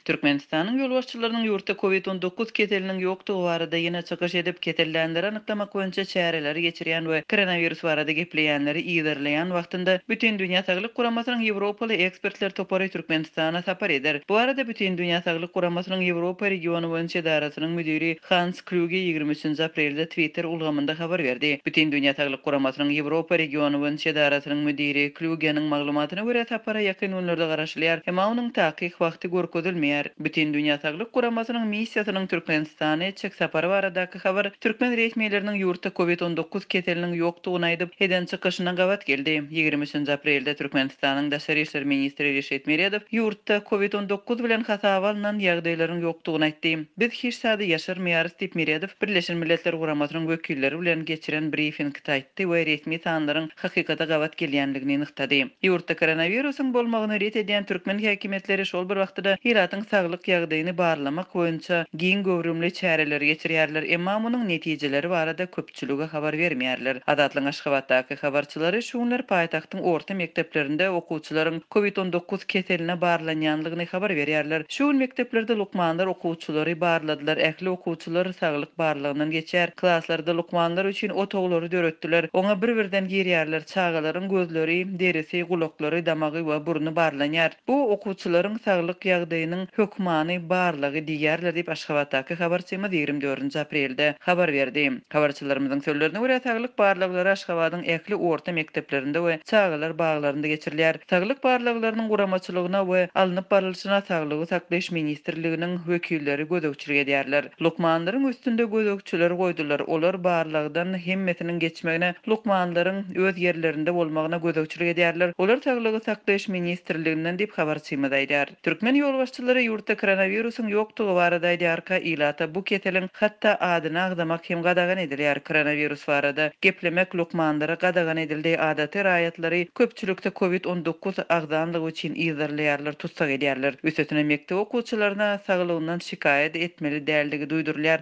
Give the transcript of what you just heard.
Türkmenistanyň ýolbaşçylarynyň ýurtda Covid 19 keseliniň ýokdugy barada ýene çykyş edip, kesellänleri anyklamak boýunça çäreleri geçirýän we koronawirus barada gepleýänleri yzarlaýan wagtynda Bütindünýä Saglyk Guramasynyň ýewropaly ekspertler topary Türkmenistana sapar eder. Bu barada Bütindünýä Saglyk Guramasynyň Ýewropa regiony boýunça edarasynyň müdiri Hans Klýuge 23-nji aprelde Twitter ulgamynda habar berdi. Bütindünýä Saglyk Guramasynyň Ýewropa regiony boýunça edarasynyň müdiri Klýugeniň maglumatyna görä, sapara ýakyn günlerde garaşylýar, emma onuň takyk wagty görkezilmeýär. Bütindünýä Saglyk Guramasynyň missiýasynyň Türkmenistana etjek sapary baradaky habar türkmen resmileriniň ýurtda Covid 19 keseliniň ýokdugyny aýdyp, eden çykyşyna gabat geldi. 23-nji aprelde Türkmenistanyň daşary işler ministri Reşit Meredow ýurtda Covid 19 bilen hasaba alnan ýagdaýlaryň ýokdugyny aýtdy. Biz hiç zady ýaşyrmaýarys diýip, Meredow Birleşen Milletler Guramasynyň wekilleri bilen geçiren brifingde aýtdy we resmi sanlaryň hakykata gabat gelýändigini nygtady. Ýurtda koronawirusyň bolmagyny ret edýän türkmen häkimiýetleri şol bir wagtda-da ilatyň saglyk ýagdaýyny barlamak boýunça giň göwrümli çäreleri geçirýärler, emma munuň netijeleri barada köpçülige habar bermeýärler. Azatlygyň Aşgabatdaky habarçylary şu günler paýtagtyň orta mekdeplerinde okuwçylaryň Covid 19 keseline barlanýanlygyny habar berýärler. Şu gün mekdeplerde lukmanlar okuwçylary barladylar, ähli okuwçylar saglyk barlagyndan geçýär. Klaslarda lukmanlar üçin otaglary döretdiler. Oňa bir-birden girýärler, çagalaryň gözleri, derisi, gulaklary, damagy we burny barlanýar. Bu okuwçylaryň saglyk ýagdaýynyň hökmany barlagy diýýärler diýip, Aşgabatdaky habarçymyz 24-nji aprelde habar berdi. Habarçylarymyzyň sözlerine görä, saglyk barlaglary Aşgabadyň ähli orta mekdeplerinde we çagalar baglarynda geçirilýär. Saglyk barlaglarynyň guramaçylygyna we alnyp barlyşyna Saglygy saklaýyş ministrliginiň wekilleri gözegçilik edýärler. Lukmanlaryň üstünde gözegçiler goýdular, olar barlagdan hemmesiniň geçmegine, lukmanlaryň öz ýerlerinde bolmagyna gözegçilik edýärler. Olar Saglygy saklaýyş ministrliginden diýip, habarçymyz aýdýar. Türkmen ýolbaşçylary ýurtda koronawirusyň ýokdugy barada aýdýarka, ilata bu keseliň hatda adyny agzamak hem gadagan edilýär. Koronawirus barada geplemek lukmanlara gadagan edildi, adaty raýatlary köpçülikde covid 19 agzanlygy üçin yzarlaýarlar, tussag edýärler. Üstesine mekdep okuwçylaryna saglygyndan şikaýat etmeli däldigi duýdurylýar.